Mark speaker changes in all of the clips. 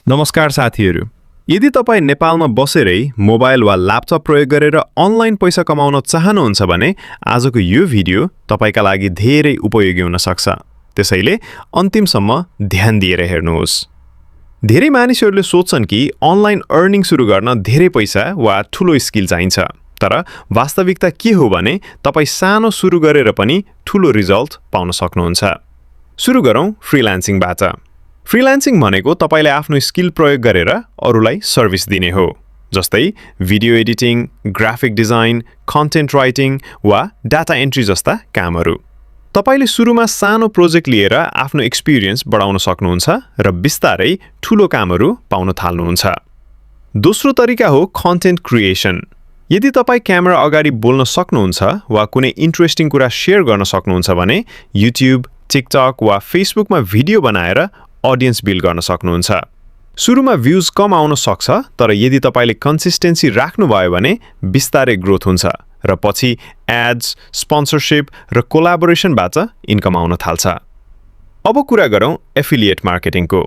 Speaker 1: नमस्कार साथीहरू। यदि तपाईँ नेपालमा बसेरै मोबाइल वा ल्यापटप प्रयोग गरेर अनलाइन पैसा कमाउन चाहनुहुन्छ भने आजको यो भिडियो तपाईका लागि धेरै उपयोगी हुन सक्छ। त्यसैले अन्तिमसम्म ध्यान दिएर हेर्नुहोस्। धेरै मानिसहरूले सोच्छन् कि अनलाइन अर्निङ सुरु गर्न धेरै पैसा वा ठूलो स्किल चाहिन्छ। तर वास्तविकता के हो भने तपाईँ सानो सुरु गरेर पनि ठूलो रिजल्ट पाउन सक्नुहुन्छ। सुरु गरौँ फ्रीलान्सिङबाट। फ्रीलान्सिङ भनेको तपाईले आफ्नो स्किल प्रयोग गरेर अरूलाई सर्भिस दिने हो, जस्तै video editing, graphic design, content writing वा डाटा एन्ट्री जस्ता कामहरू। तपाईले सुरुमा सानो प्रोजेक्ट लिएर आफ्नो एक्सपिरियन्स बढाउन सक्नुहुन्छ र बिस्तारै ठूलो कामहरू पाउन थाल्नुहुन्छ। दोस्रो तरिका हो कन्टेन्ट क्रिएसन। यदि तपाईँ क्यामेरा अगाडि बोल्न सक्नुहुन्छ वा कुनै इन्ट्रेस्टिङ कुरा शेयर गर्न सक्नुहुन्छ भने युट्युब, टिकटक वा फेसबुकमा भिडियो बनाएर अडियन्स बिल्ड गर्न सक्नुहुन्छ। सुरुमा भ्युज कम आउन सक्छ, तर यदि तपाईले कन्सिस्टेन्सी राख्नुभयो भने बिस्तारै ग्रोथ हुन्छ र पछि एड्स, स्पोन्सरशिप र कोलाबोरेसनबाट इन्कम आउन थाल्छ। अब कुरा गरौँ एफिलिएट मार्केटिङको।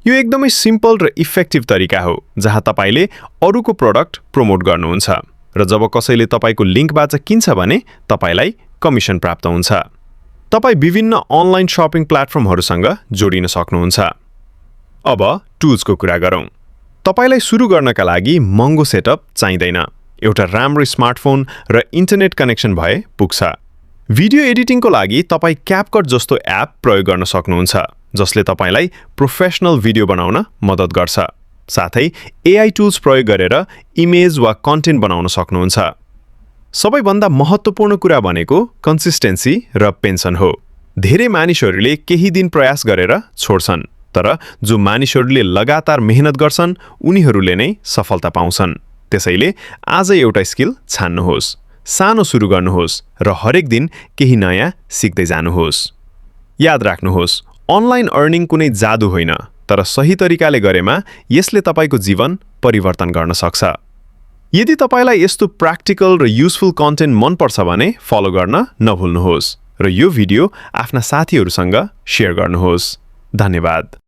Speaker 1: यो एकदमै सिम्पल र इफेक्टिभ तरिका हो जहाँ तपाईले अरूको प्रोडक्ट प्रमोट गर्नुहुन्छ र जब कसैले तपाईको लिङ्कबाट किन्छ भने तपाईलाई कमिसन प्राप्त हुन्छ। तपाईँ विभिन्न अनलाइन शपिङ प्लेटफर्महरूसँग जोडिन सक्नुहुन्छ। अब टुल्सको कुरा गरौँ। तपाईलाई सुरु गर्नका लागि महँगो सेटअप चाहिँदैन। एउटा राम्रो स्मार्टफोन र इन्टरनेट कनेक्सन भए पुग्छ। भिडियो एडिटिङको लागि तपाईँ क्यापकट जस्तो एप प्रयोग गर्न सक्नुहुन्छ, जसले तपाईलाई प्रोफेसनल भिडियो बनाउन मद्दत गर्छ। साथै एआई टुल्स प्रयोग गरेर इमेज वा कन्टेन्ट बनाउन सक्नुहुन्छ। सबैभन्दा महत्त्वपूर्ण कुरा भनेको कन्सिस्टेन्सी र पेन्सन हो। धेरै मानिसहरूले केही दिन प्रयास गरेर छोड्छन्, तर जो मानिसहरूले लगातार मेहनत गर्छन् उनीहरूले नै सफलता पाउँछन्। त्यसैले आज एउटा स्किल छान्नुहोस्, सानो सुरु गर्नुहोस् र हरेक दिन केही नयाँ सिक्दै जानुहोस्। याद राख्नुहोस्, अनलाइन अर्निङ कुनै जादु होइन, तर सही तरिकाले गरेमा यसले तपाईको जीवन परिवर्तन गर्न सक्छ। यदि तपाईलाई यस्तो प्र्याक्टिकल र युजफुल कन्टेन्ट मनपर्छ भने फलो गर्न नभुल्नुहोस् र यो भिडियो आफ्ना साथीहरूसँग शेयर गर्नुहोस्। धन्यवाद।